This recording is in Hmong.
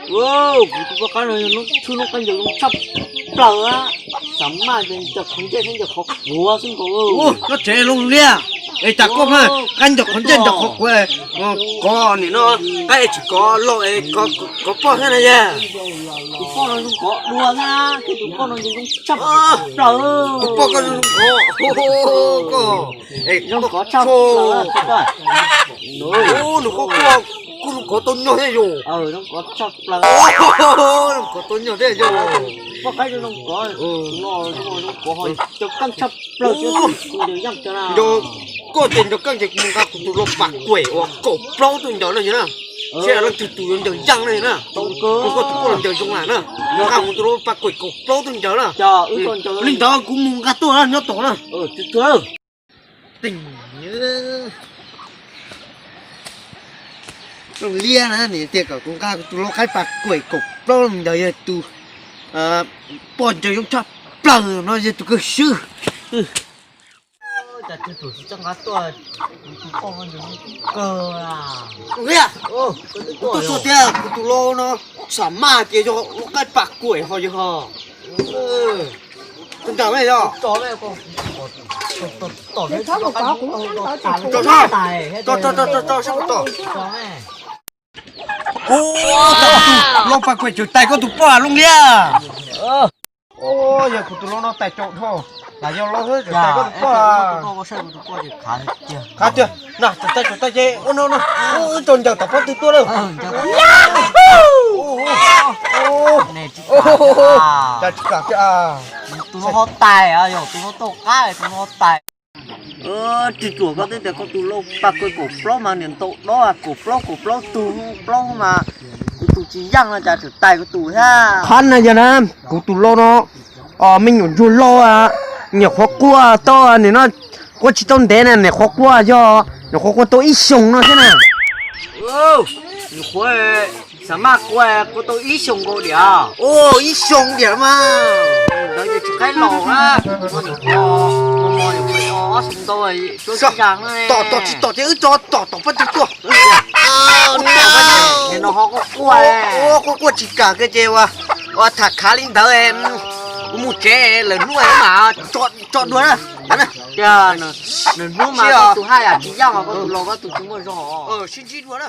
Kuv tus poj qaib no yog noob tshwj noob qaib ncaws zoo tshaj plaws a, xam maj ces ncaws qhov ntsej thiab ncaws qhov kuav xwb nkaus. Noob tsev Looj Liab, es cas koj qaib ncaws qhov ntsej ncaws qhov kuav, kov nim no qaib es tsis kov lauj es kov poj thiab na yog? Tus poj no zoo kov dua thiab, tus poj no ncaws zoo tshaj plaws. Tus poj koj zoo kov, koj zoo kov tshaj plaws. Nws koj kuj zoo kov tau nyog thiab yog? Zoo kov tau nyog thiab yog? Poj qaib zoo kov, zoo kov ho ncaws keej tshaj plaws thiab, ncaws yeej thiab na. Ncaws, koj ces ncaws keej ces kuv mus nqa kuv tus lau pas kuem uas kaum plaub tuaj ncaws no na. Seb leej twg tus yuav ncaws yeej na. Koj tus poj los ncaws zoo lawm na. Nqa kuv tus lau pas kuem kaum plaub tuaj ncaws na. Li ntawd kuv mus nqa tuaj na, nyob tos na. Looj Liab na, nws tias kom kuv nqa kuv tus lau qaib pas kuem kaum plaub los ncaws yog tus poj ncaws zoo tshaj plaws no yog tus kawg swb. Looj Liab, kuv tuaj txog tias kuv tus lau no xam maj ces yog lau qaib pas kuem ho yog ho. Tus nram ne yog? Tso, tso, tso, tso, sab tom. Ua, lau pas kuem tseem tais koj tus poj Looj Liab. Yog kuv tus lau no tais tsaus dhau, lam yog lau xwb tseem tais koj tus poj. Khav tiag, na tseem tais tseem tais ces ua no no, wb tau ncaws tom pob tw tuaj lawm. Cas tsis kam tiag. Tus no ho tais, yog tus no tau qab, tus no ho tais. Tsis tsuam koj twb tias koj tus lau pas kuem kaum plaub mas niam ntau dob, kaum plaub kaum plaub tug plaub mas kuv tus tsis yeej no cas tseem tais kuv tus thiab. Qhov no yog na, kuv tus lau no, me nyuam ntsuag lau, nyuam qhuav quaj tau nim no, quaj tsis tau ntev na, nyuam qhuav quaj yog, nyuam qhuav quaj tau ib xyoos no thiab na. Nyuam qhuav, xam maj quaj, quaj tau ib xyoos nkaus diam. Ib xyoos diam mas. Ntawd ces tsis qaib los na. Nyuam qhuav, nyuam qhuav ob xyoos ntau, tom tom tsis tom ces wb tso tom tom pob tw tuaj. Nim no ho quaj quaj, quaj quaj tsis kam kiag ces ua tham khav li ntawd, kuv mus tsev lawm hnub mam tso dua na. Tiag, lwm hnub mas koj tus haj yam tsis yeej os, koj tus laus koj tus tsis muaj zog. Sib ntsib dua na.